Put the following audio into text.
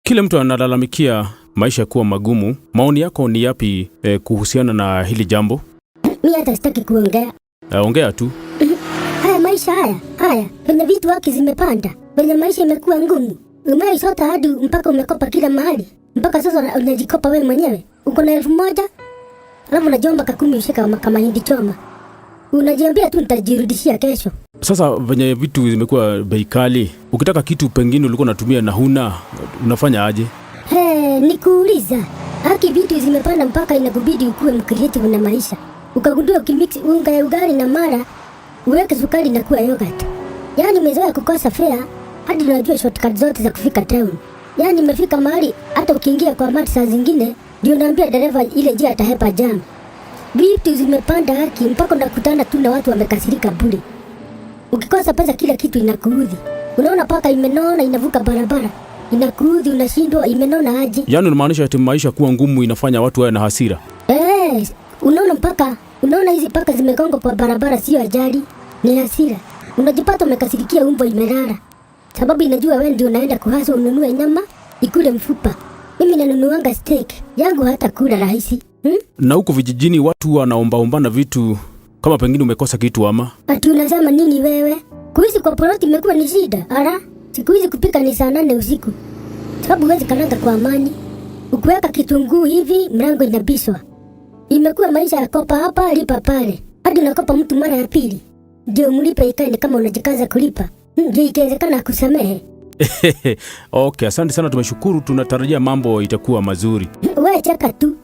Kila mtu analalamikia maisha kuwa magumu. Maoni yako ni yapi kuhusiana na hili jambo? Mi hata sitaki kuongea. Ongea tu. Haya maisha haya haya, venye vitu wake zimepanda, venye maisha imekuwa ngumu, umeisota hadi mpaka umekopa kila mahali, mpaka sasa unajikopa wewe mwenyewe. Uko na 1000 alafu unajiomba kakumi ushika kama mahindi choma, unajiambia tu nitajirudishia kesho. Sasa venye vitu zimekuwa bei kali, ukitaka kitu pengine ulikuwa unatumia na huna, unafanya aje? He, nikuuliza haki, vitu zimepanda mpaka inakubidi ukuwe mcreative na maisha. Ukagundua ukimix unga ya ugali na mara uweke sukari na kuwa yogurt. Yaani umezoea kukosa fare hadi unajua shortcut zote za kufika town. Yaani imefika mahali hata ukiingia kwa mat saa zingine ndio unaambia dereva ile njia atahepa jam. Vitu zimepanda haki mpaka unakutana tu na watu wamekasirika bure. Ukikosa pesa kila kitu inakuudhi. Unaona paka imenona inavuka barabara. Inakuudhi, unashindwa imenona aje. Yaani unamaanisha ati maisha kuwa ngumu inafanya watu wawe na hasira? Eh, unaona mpaka unaona hizi paka zimegongwa kwa barabara, sio ajali, ni hasira. Unajipata umekasirikia umbo imelala, sababu inajua wewe ndio unaenda kuhasa ununue nyama ikule mfupa. Mimi nanunuanga steak yangu hata kula rahisi? Na huko vijijini watu wanaombaombana vitu kama pengine umekosa kitu ama? Ati unasema nini wewe? Kuishi kwa ploti imekuwa ni shida. Ara, siku hizi kupika ni saa 8 usiku, sababu huwezi karanga kwa amani. Ukiweka kitunguu hivi mlango inabishwa. Imekuwa maisha ya kopa hapa lipa pale, hadi unakopa mtu mara ya pili ndio mlipe, ikae ni kama unajikaza kulipa, ndio ikiwezekana akusamehe. Okay, asante sana, tumeshukuru. Tunatarajia mambo itakuwa mazuri. Wewe cheka tu.